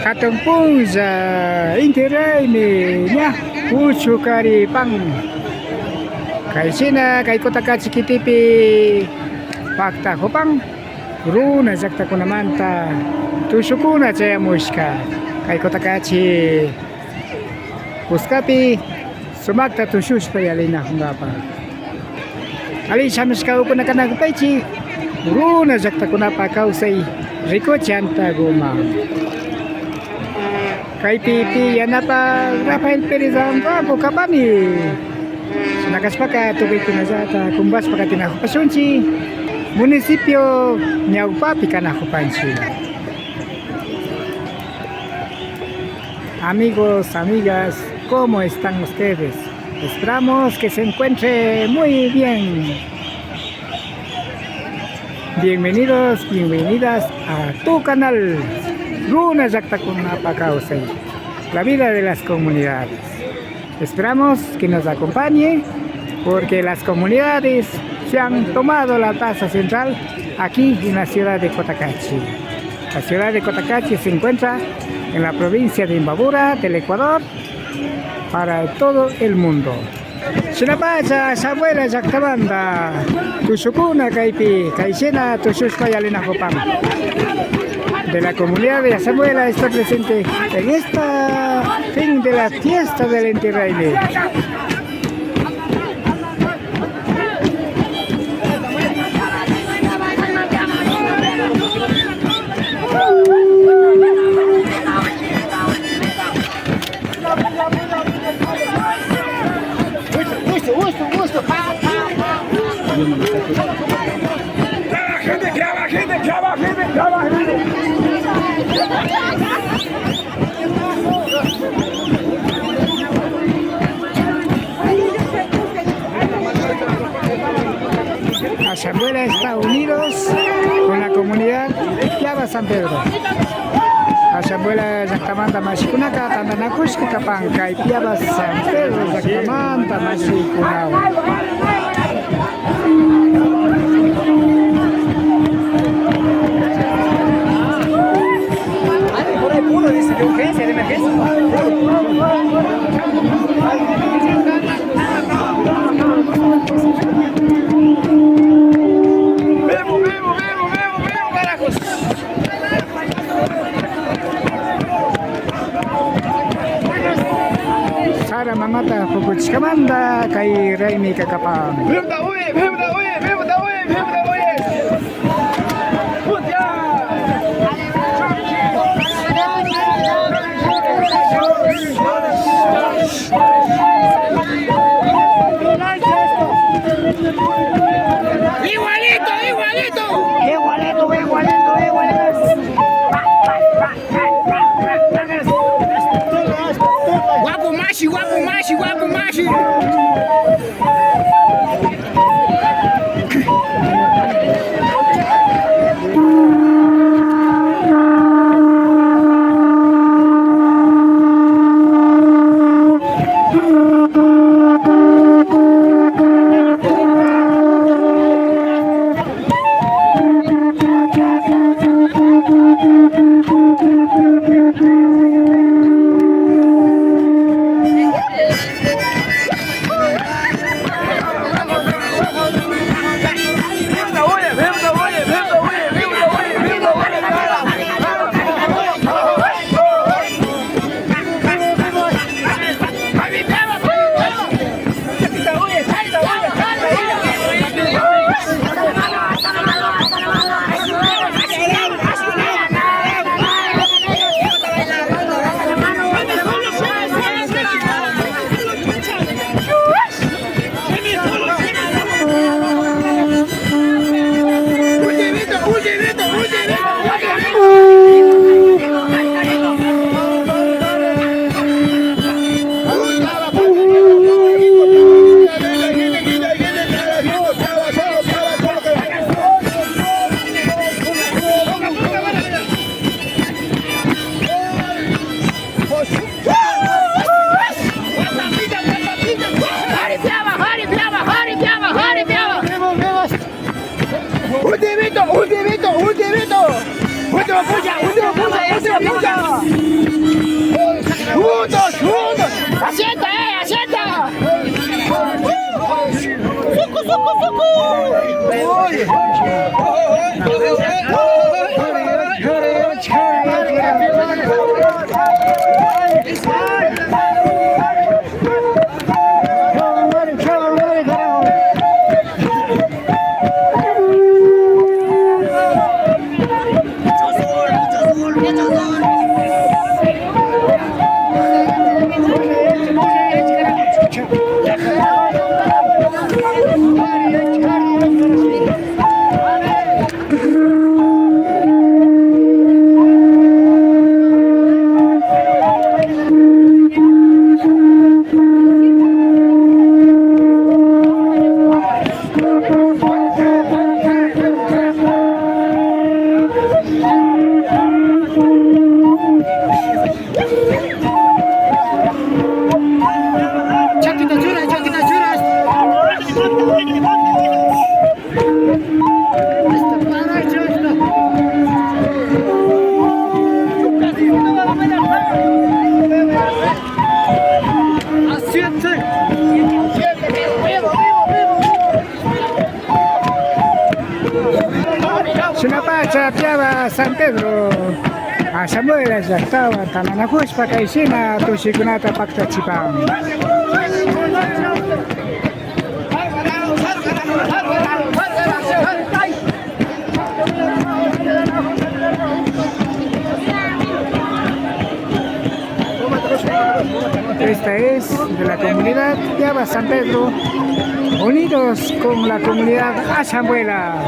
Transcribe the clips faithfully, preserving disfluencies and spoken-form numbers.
Hatun punlla inti raymi ña puchukaripan. Kay shina kay Cotacachi kitipi paktakupan runa llaktakunamanta tushukuna chayamushka kay Cotacachi kuskapi. Sumakta tushushpa yalinakunkapa. Alli shamushkakuna kanakupaychik runa llaktakunapa kawsay rikuchi antaguman. Kaypi pi yanapak Rafael Pérez Anrango kapani. Shina kashpaka tukuykunallata kumpashpa katinakupashunchik municipio ñawpapi kanakupanchik. Amigos, amigas, ¿cómo están ustedes? Esperamos que se encuentre muy bien. Bienvenidos, bienvenidas a tu canal, Runa Llaktakunapa Kawsay, la vida de las comunidades. Esperamos que nos acompañe, porque las comunidades se han tomado la plaza central aquí en la ciudad de Cotacachi. La ciudad de Cotacachi se encuentra en la provincia de Imbabura, del Ecuador, para todo el mundo. Shinapacha, Ashamuela llaktamanta tushukuna kaypi, kay shina tushushpa yalinakupan. De la comunidad de Ashamuela está presente en esta fin de la fiesta del Inti Raymi. Gusto, gusto, gusto. Pa, pa, pa, pa. Trabajemos, trabajemos, trabajemos, trabajemos. Ashamuela está unidos con la comunidad Piaba San Pedro. Ashamuela llaktamanta mashikunaka tantanakushka kapan kay Piaba San Pedro llaktamanta mashikunawan. Ay, por ahí puro, dice, de urgencia, de emergencia. Vemos, vemos, vemos, vemos, vemos, carajos. Sara mamata pukuchishkamanta kay raymi kakapan. Vemos, vemos, vemos, vemos, vemos. Igualito, igualito. Igualito, igualito, igualito. Guapo mashi, guapo mashi, guapo mashi. Ultimito, ultimito, ultimito. Último pucha, último pucha, último pucha. Chakita churay, chakita churay. Así es. Shinapacha piaba San Pedro Ashamuela llaktawan tantanakushpa kayshina tushikunata paktachipan. Esta es de la comunidad Piaba San Pedro, unidos con la comunidad Ashambuela.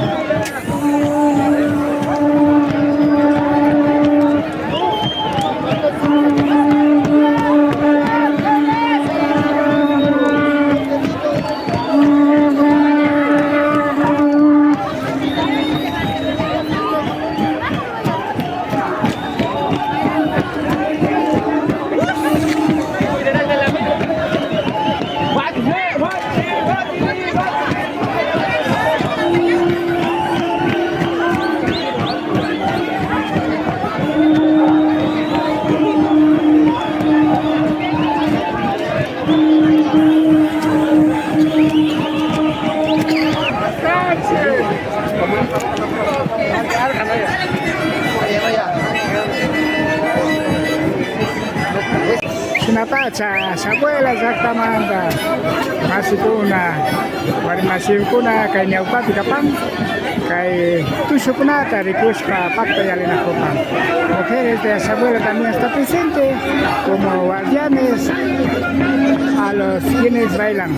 Shinapacha Ashamuela llaktamanta mashikuna, warmi mashikuna kay ñawpapi kapan, kay tushukunata rikushpa pakta yalinakupan. Mujeres de Ashamuela también está presente como guardianes a los quienes bailan.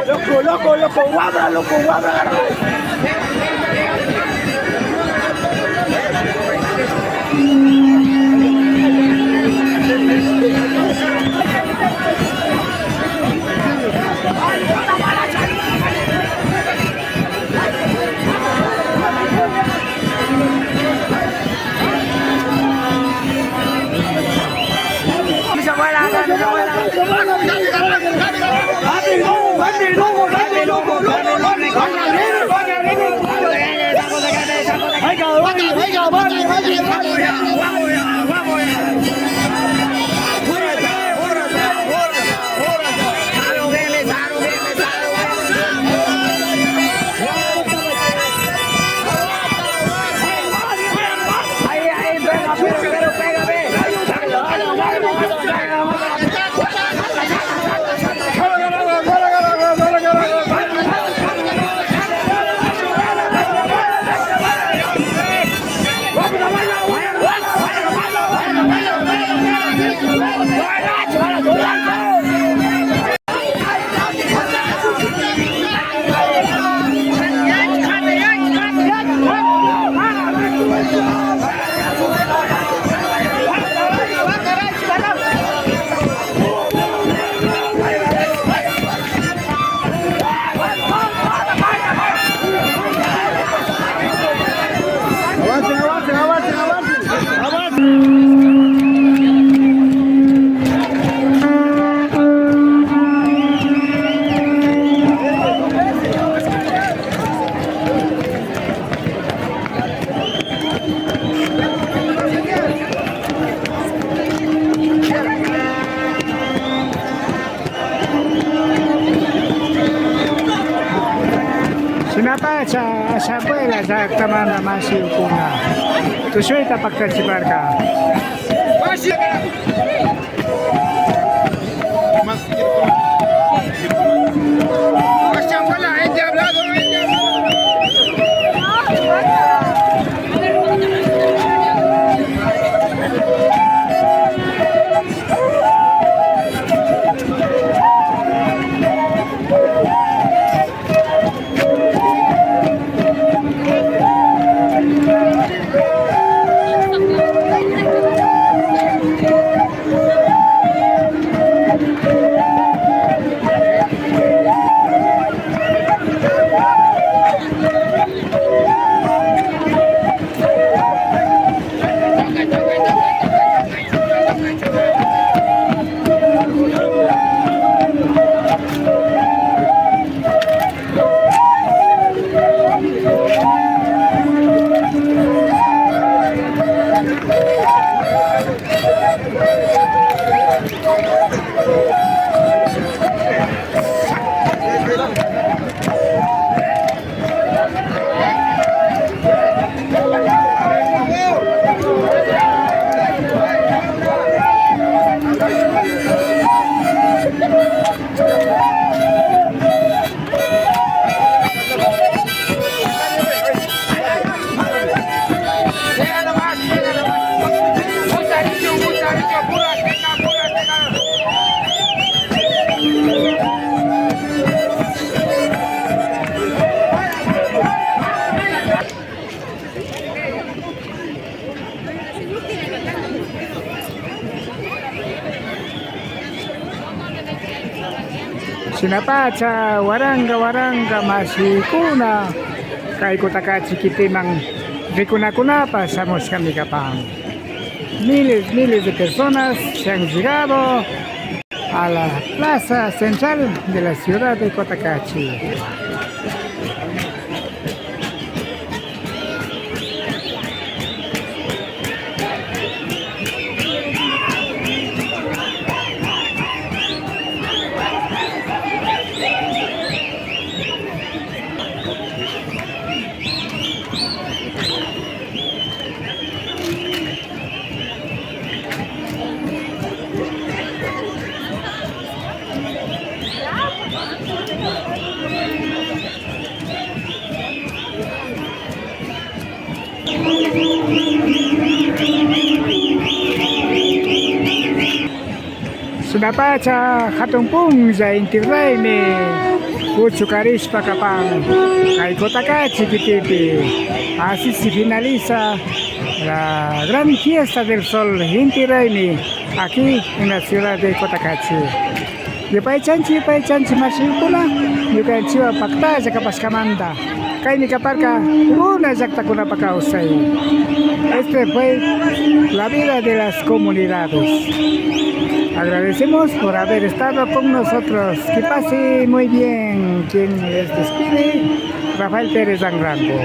Loco, loco, loco, guabra, loco, guabra, agarra. Cha-, asha abuela llaktamanta mashikuna tushuyta paktachiparka. Shinapacha waranka waranka mashikuna kay Cotacachi kitiman rikunakunapash shamushkami kapan. Miles, miles de personas se han llegado a la plaza central de la ciudad de Cotacachi. Shinapacha hatun punlla Inti Raymi puchukarishpa kapan kay Cotacachi kitipi. Así se finaliza la gran fiesta del sol Inti Raymi aquí en la ciudad de Cotacachi. Yupaychanchi, yupaychanchi mashikuna, ñukanchiwan paktalla kapashkamanta. Kaymi kaparka runa llaktakunapa kawsay. Este fue la vida de las comunidades. Agradecemos por haber estado con nosotros. Que pase muy bien. Quien les despide, Rafael Pérez Anrango.